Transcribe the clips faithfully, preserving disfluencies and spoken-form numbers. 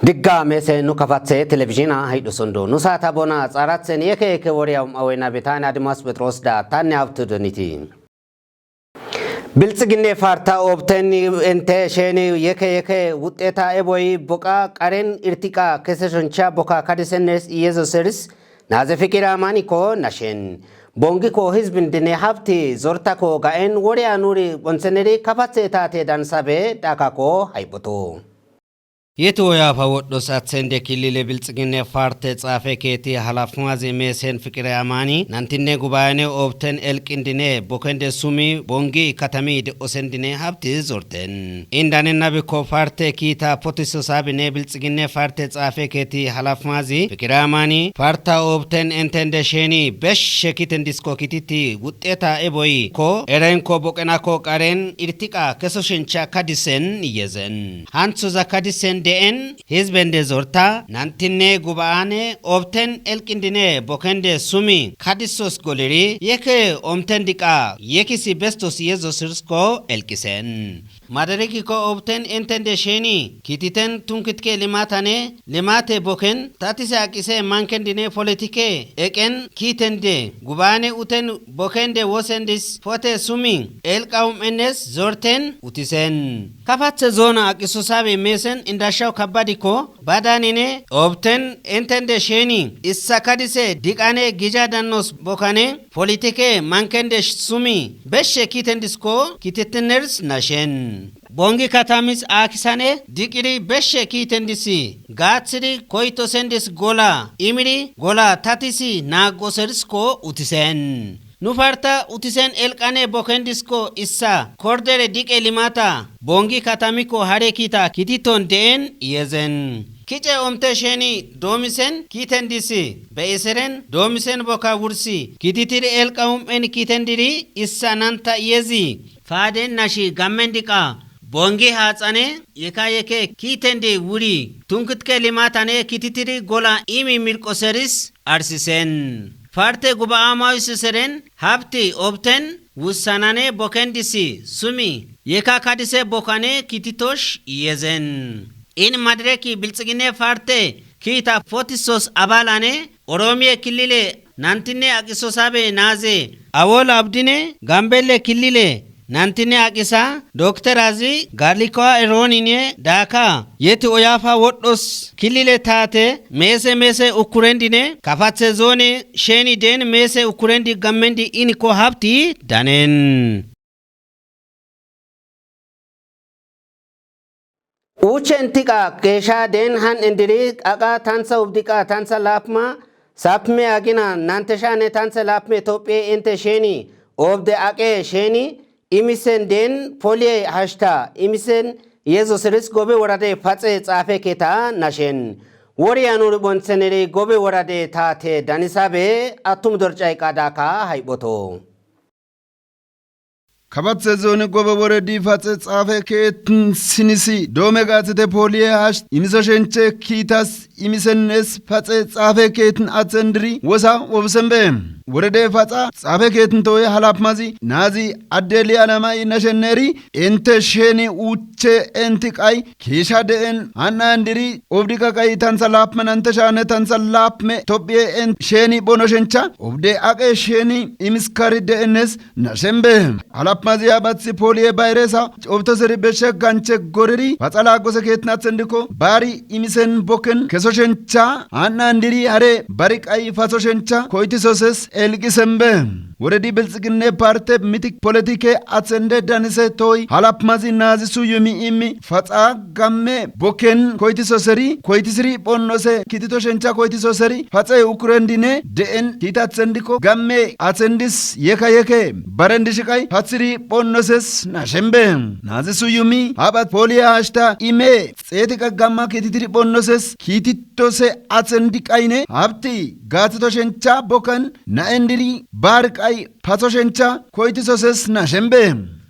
Digga meese nu kafathe televizhiina haydhusundu. Nu saata bona xaarathen yeke yeke woriya um awena betani Adimas Phexros da tanne Habtu Doniti. Bilxiginne farta obten ente sheni yeke yeke wuxxeta eboy boqa qaren irtiqa keseshoncha boka kadisennes Yesuseris naze fikira maniko nashen. Bongiko hizbin dine habti zortako ga'en woriya nuri bonseneri kafathe tate dansabe dakako hayboto. Yeti woyafa wodho satsen de kilile bilxiginne parte xaafe keeti halafmazi meesen fikire amani nantinne gubayane obten elqindine bokende sumi bongi katami de osendine habti zorten. Indane nabiko parte kiita potiso sabine bilxiginne parte xaafe keeti halafmazi fikire amani parta obten entende sheni besh shekiten disko kititi wuxxeta eboy ko erenko boqenako qaren irtiqa keso shencha kadisen yezen. Hanthoza kadisen de'en hizbende zorta nantinne guba'ane obten elqindine bokende sumi kadisos goleri yeke omten diqa yekisi bestos Yesus risko elqisen. Madarikiko obten entende sheni kititen tunkitke limatane limate boken tatise aqise mankendine politike eqen kitende gubane uten bokende wosendis fote sumi elqawum enes zorten utisen. Kafathe zona aqiso sabe meesen indashaw kabadiko badanine obten entende sheni issa kadise diqane gija dannos bokane politike mankende sumi beshe kiten disko kitetiners nashen. Bongi katamis akisane diqiri beshe kiten disi gaathiri koyto sendis gola imiri gola tatisi naagoserisko utisen. Nu farta utisen elqane bokendisko issa kordere diqe limata bongi katamiko hare kita kititon deen yezen. Kice omte sheni doomisen kiten disi be iseren doomisen boka wursi kititiri elqa um'en kiten diri issa nanta yezi faaden nashi gammen diqa bongi haaxane yeka yeke kiten di wuri tunkitke limatane kititiri gola imi mirqoseris arsisen. Parte guba'a mawisi seren habti obten wussanane boken disi sumi yeka kadise bokane kititosh yezen. In madireki bilxigine parte kiita potisos abalane Oromiye kilile nantine aqiso sabe naaze Awol Abdine Gambelle kilile nantine aqisa Dokter Azi Galikoa Eroonine daaka yeti oyafa wodhos kilile taate meese meese ukurendine kafathe zoone sheni deen meese ukurendi gammendi iniko habti danen. Uchen tiqa kesha den han endiri aqa tansa ubdiqa tansa lapma sapme agina nanteshane tansa lapme Tophiye ente sheni obde aqe sheni imisen den poliye hashta imisen Yesus ris gobe worade paxe xaafe keta nashen. Woriya nuri bontheneri gobe worade taate danisabe attum dorcay qadaka hayboto. Kabathe zooni gobe wore di paxe xaafe keetin sinisi doome gaathite pooliye hash imiso shenche kiitas imisennes paxe xaafe keetin athendiri wosa wobsenbe. Worede paxa xaafe keetin tooye halapmazi naazi addeli alamay nashenneri ente sheni uuche enti qay kiisha de'en han'an diri obdi qaqay tansa laapme nante shaane tansa laapme Tophiye en sheni bono shencha obde aqe sheni imiskari de'ennes nashenbe. Halapmazi abathi pooliye bayresa obtoseri beshe ganche goriri paxa laaggose keetin athendikko baari imisen bokken keso shencha han'an diri hare bari qay paso shencha koytisoses elqisenbe. Woredi bilxiginne parte mitik politike athende danise tooy halapmazi naazi suyumi immi paxa gamme bokken koytisoseri koytisiri phonnose kitito shencha koytisoseri paxe ukurendine de'en kiitathendikko gamme athendis yeka yeke barendi shiqay pathiri phonnoses nashenbe. Naazi suyumi habat pooliye hashta ime xeeti qaggamma kititiri phonnoses kiititose athendi qayne habti gaathito shencha bokken na'en diri baari qay paso shencha koytisoses nashenbe.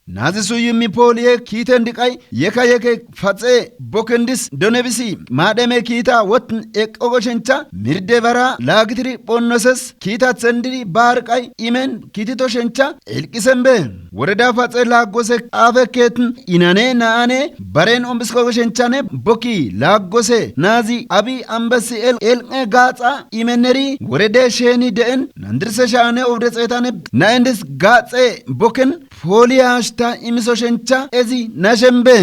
Nazi suyumi pooliye kiiten diqay yeka yeke faxe bokendis donebisi maadheme kiita wotin eqqo goshencha mirde bara laagitiri phonnoses kiita thendiri baarqay imen kitito shencha elqisembe. Woreda faxe laaggose xaafe keetin inane naane baren ombisko goshenchane bokki laaggose nazi abi ambasi el elqe gaaxa imeneri worede sheeni de'en nandirse shaane obde xeetane naendis gaaxe boken pooliya hashta imiso shencha ezi nashembe.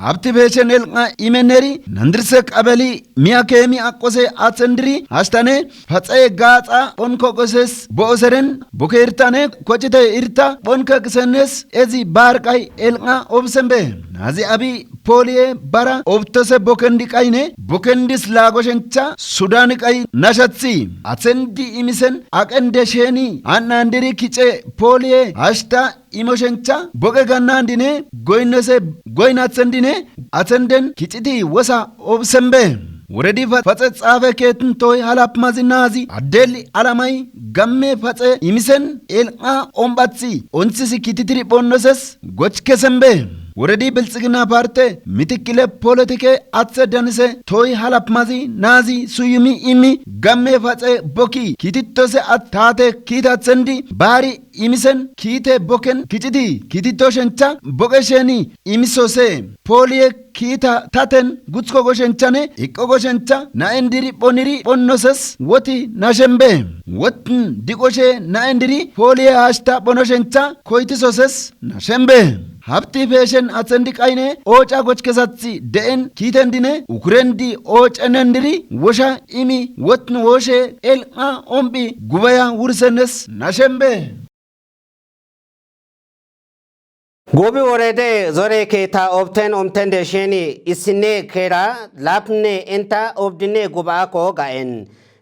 Habti beeshen elqa imeneri nandirse qabeli miya keemi aqqose athendiri hashtane faxe gaaxa phonko qoses bo'oseren boke irtane kochite irta phonke kisennes ezi baarqay elqa obsembe. Nazi abi pooliye bara obtose bokendi qayne bokendis laago shencha sudani qay nashathi athendi imisen aqende sheeni an'andiri kice pooliye hashta imo shencha boqe gannandine goynnose goynnathendine athenden kiciti wosa obsembe. Woredi fa- faxe xaafe keetin toy halap mazi nazi addeli alamay gamme faxe imisen elqa ombathi onthisi kititiri phonnoses goch kesembe. Woredi bilxigina parte mitikile politike athe danise toy halap mazi nazi suyumi imi gamme faxe bokki kititose at taate kiitathendi baari imisen kiite boken kiciti kitito shencha boqe sheeni imisose pooliye kiita taten gutsko goshenchane iqqo goshencha naendiri phoniri phonnoses woti nashembe. Wotin diqoshe naendiri pooliye hashta phono shencha koytisoses nashembe. Habti peeshen athendi qayne ooca gochkesathi de'en kiitendine ukurendi oocenendiri wosha imi wotin wooshe elqa omphi gubaya wursennes nashembe. Gobi worede zore keeta obten omtende sheni issine keera lapne enta obdine guba'ako ga'en.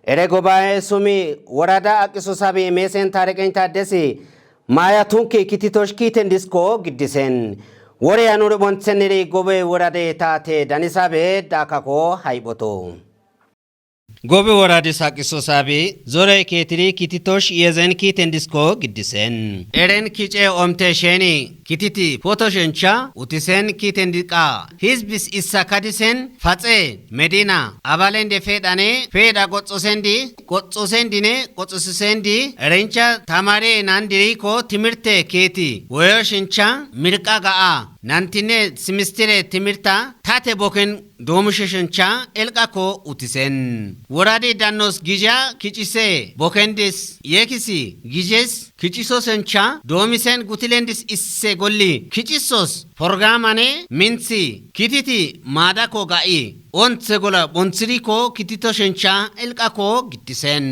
Ere guba'e sumi worada aqiso sabi mesen tareqenta desi maya tunki kititosh kiiten disko giddisen. Wore yanuri bontheniri gobe worade taate danisabe dakako hayboto. Gobi woradis haqiso sabi zore keetiri kititosh yezen kiiten disko giddisen. Eren kice omte sheni kititi foto shencha utisen kiiten diqa. Hizbis issa kadisen faxe medina abalende fedhane fedha qoxosendi qoxosendine qoxosisendi erencha tamare nandiriko timirte keeti woyo shencha mirqa ga'a nantine simistire timirta tate boken doomishe shencha elqako utisen. Woradi dannos gija kicise bokendis yekisi gijes kiciso sencha doomisen gutilendis isse golli kicisos porgamane minthi kititi maadako ga'i onthe gola bonthiriko kitito shencha elqako giddisen.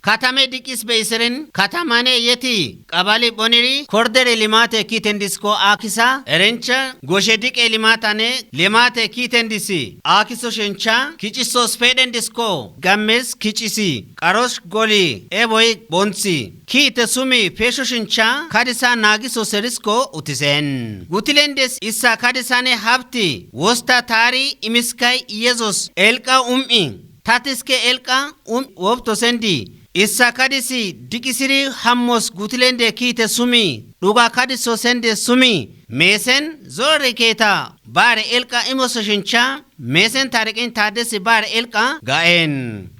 Katame diqis beyiseren katamane yeti qabali boniri kordere limate kiiten disko akisa erencha goshe diqe limatane limate kiiten disi akiso shencha kicisos fedhen disko gammes kicisi qaros goli eboy bonthi kiite sumi pesho shencha kadisa naagiso serisko utisen. Gutilendes issa kadisane habti wosta taari imiskay Yesus elqa um'i tatiske elqa um wobto sendi issa kadisi diqisiri hammos gutilende kiite sumi dhuga kadiso sende sumi meesen zore keeta baare elqa imoso shencha meesen taariqin taaddesi baare elqa ga'en.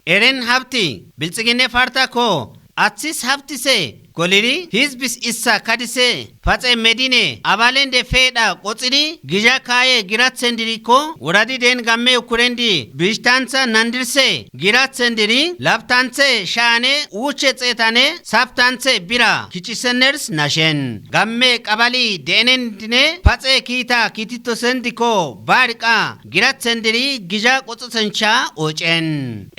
Eren habti bilxigine partako athis habtise goliri hizbis issa kadise paxe medine abalende feedha qoxidi gija kaaye girathen dirikko wuradi den gamme ukurendi bishtantha nandirse girathen diri laptanthe shaane uuche xeetane saptanthe bira kicisenners nashen gamme qabali deenendine paxe kiita kiitito sendikko baariqa girathen diri gija qoxosencha oocen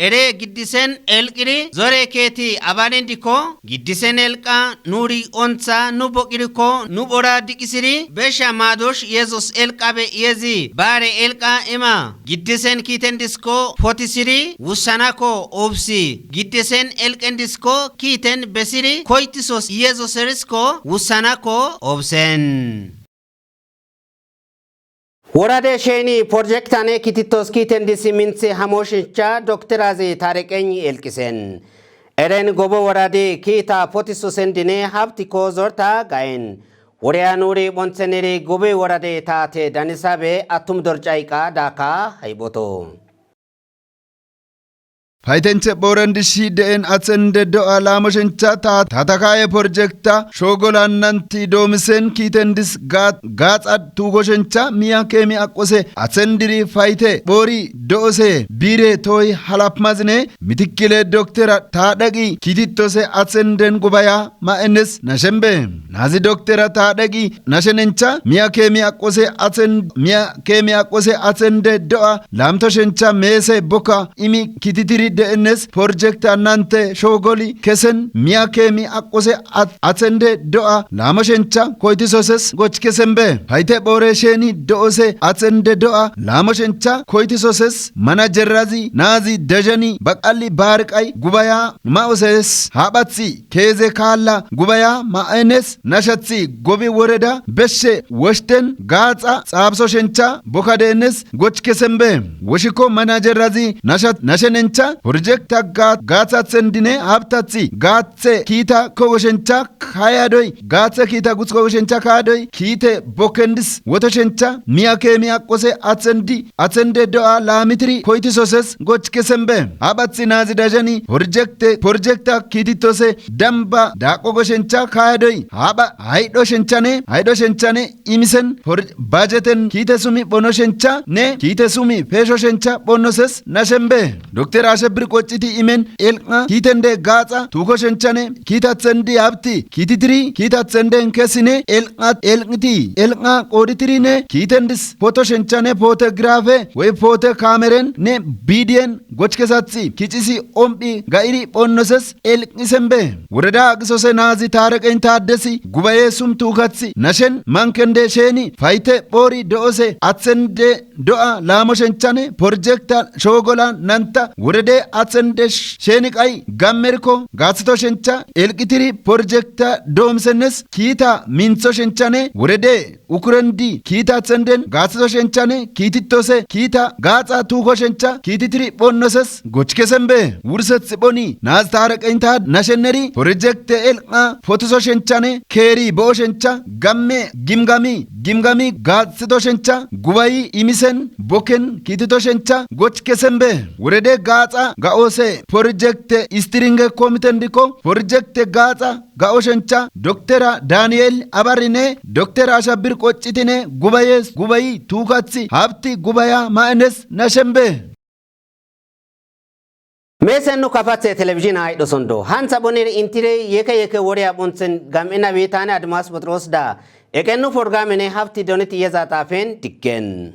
ere giddisen elqiri zore keeti abalendikko giddisen elqa nuri ontha nu boqirikko nu bora diqisiri besha maadosh Yesus elqabe iyezi baare elqa ima giddisen kiiten disko potisiri wussanakko obsi giddisen elqen disko kiiten besiri koytisos Yesus erisko wussanakko obsen. Worade sheni porjektane kititos kiiten disi minthe hamoshincha dokterazi tareqeny elqisen. Eren gobo worade kiita potiso sendine habtiko zorta gayen. Woriya nuuri ɓontheniri gubi worade taate danisabe atum dorcaiqa daka haiboto. Faitenche boren dishi de'en atsende do'a lamoshencha ta tatakaye porjekta shogolan nanti domisen kitendis gat gatsad tugoshencha miya kemi akose atsendiri faite bori do'ose bire toy halapmazine mitikile doktera tadagi kititose atsenden gubaya ma'enes nashembe. Nazi doktera tadagi nashenencha miya kemi akose atsen miya kemi akose atsende do'a lamtoshencha mese boka imi kititiri de'enes porjekta nante shogoli kesen miya kemi akose at- atsende do'a lamoshencha koitisoses goch kesembe. Faite bore sheni do'ose atsende do'a lamoshencha koitisoses manajerazi nazi dejeni baqali barqai gubaya ma'oses habathi keze kalla gubaya ma'enes nashathi gobi woreda beshe woshten gatsa xabso shencha bokadenes goch kesembe. Woshiko manajerazi nashat nashenencha porjekta gat gatsatsendine habtathi gatse kita kogoshencha kayadoy gatse kita guts kogoshencha kayadoy kite bokendis wotoshencha miya kemi akose atsendi atsende do'a lamitiri koitisoses goch kesembe. Habathi nazi dajeni porjekte porjekta kititose damba daqo goshencha kayadoy haba haydho shenchane haydho shenchane imisen por bajeten kite sumi bono shencha ne kite sumi pesho shencha bonoses nashembe. Dokter ashe bir qocciti imen elqa kitende gatsa tuko shenchane kitatsendi abti kititiri kitatsenden kesine elqa elqiti elqa qoditirine kitendis foto shenchane fotografe wey foto kameren ne bidien gochkesathi kicisi ombi ga'iri bonnoses elqisembe. Wureda aqisose nazi tareqen taddesi gubaye sum tukathi nashen mankende sheni faite bori do'ose atsende do'a lamoshenchane porjekta shogola nanta wurede atsende sheni qai gammerko gatsito shencha elqitiri porjekta domsenes kita mintho shenchane wurede ukurendi kiitatsenden gaaththiso shenchane kiitittose kiita gaaxa tuuko shencha kiititiri phonnoses gochkesembe. Wurseth phoni naaz taaraqenta nashenneri porjekte elq'a potiso shenchane keeri bo'o shencha gamme gimgami gimgami gaaththido shencha gubayi imisen boken kiitito shencha gochkesembe. Wurede gaaxa ga'oose porjekte istiringe komitendikko porjekte gaaxa ga'o shencha doktera Daniel Abarine doktera Ashabir Qoccitine gubayes gubayi tuukathi habti gubaya ma'enes nashembe. Mesen nu kapathe televizhin haydho sondo hantha bonir intire yeke yeke woriya bonthen gam'ina bitane Admas Boxros da eqen nu porgamene habti doniti yeza tafen dikken.